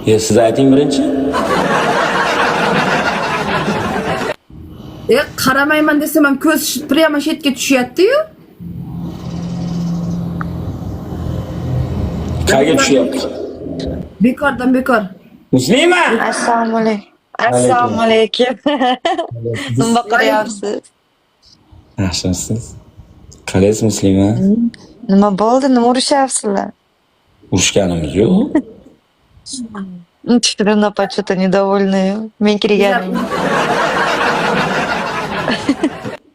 Siz ayting birinchi. Qaramayman desam ham ko'z prямо shetga tushyapti-yu. Qayerga tushyapti? Bekordan bekor. Muslima! Assalomu alaykum. Assalomu alaykum. Nima qilyapsiz? Yaxshimisiz? Qalaysiz, Muslima? Nima bo'ldi? Nima urushyapsizlar? Urushganimiz yo'q. Shirin opa что-то недовольная. Men kirganim.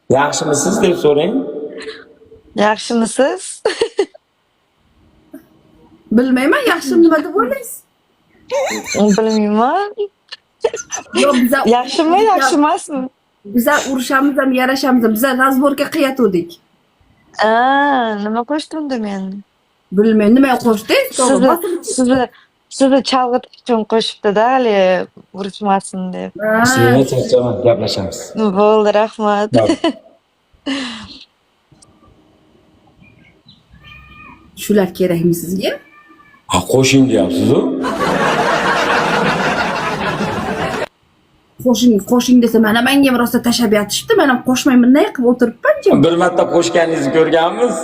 Yaxshimisiz deb so'rang. Yaxshimisiz? Bilmayman, yaxshi nima deb o'ylaysiz? Bilmayman. Yo'q, biza Yaxshimi, yaxshi emasmi? Biza urushamiz ham, yarashamiz ham. Biza разборка qilyatuvdik. Nima qo'shdim men? Bilmayman, nima qo'shdingiz? Sizni chalg'itish uchun qo'shibdi-da, hali urushmasin deb. Muslima, charchama, gaplashamiz. Bo'ldi, rahmat. Shular kerakmi sizga? Ha, qo'shing deyapsiz-u. Qo'shing, qo'shing desa, mana menga ham rosa tashlab yotishibdi. Men ham qo'shmay bunday qilib o'tiribman jim. Bir marta qo'shganingizni ko'rganmiz.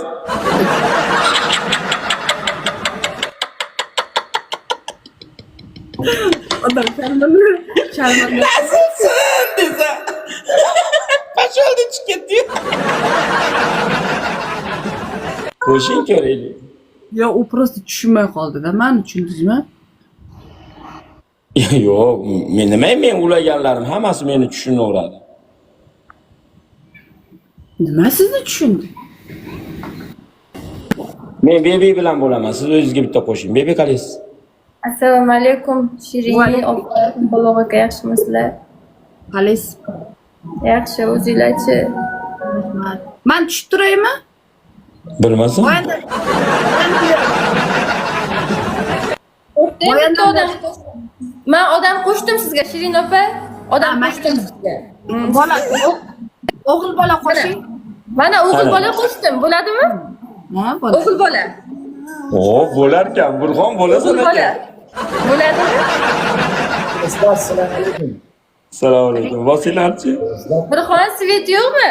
Odam sharmanda, sharmanda. Nasılsın desa. Pasholda chiqib ketdi. Qo'shing ko'raylik. Yo, u просто tushunmay qoldi-da, mani tushundingizmi? Yo'q, men nima, men ulaganlarim hammasi meni tushunaveradi. Nima sizni tushundi? Men Bebe bilan bo'laman. Siz o'zingizga bitta qo'shing. Bebe, qalaysiz? Assalomu alaykum, Shirin Va alaykum. opa, Bolog' aka, yaxshimisizlar? Qalaysiz? Yaxshi, o'zinglarchi? Man tushib turaymi? Bilmasim. Bitta odam qo'shdim. Man odam qo'shdim sizga, Shirin opa. Odam Ha, qo'shdim sizga. Bola, o'g'il bola qo'shing. Mana o'g'il Ana. bola qo'shdim, bo'ladimi? Ha, bola. O'g'il bola. O, bo'larkan, Burxon bo'lasan O'g'il bola. ekan. Bo'ladimi? Assalomu alaykum. Assalomu alaykum. Bosinglarchi. Burxon, свет yo'qmi?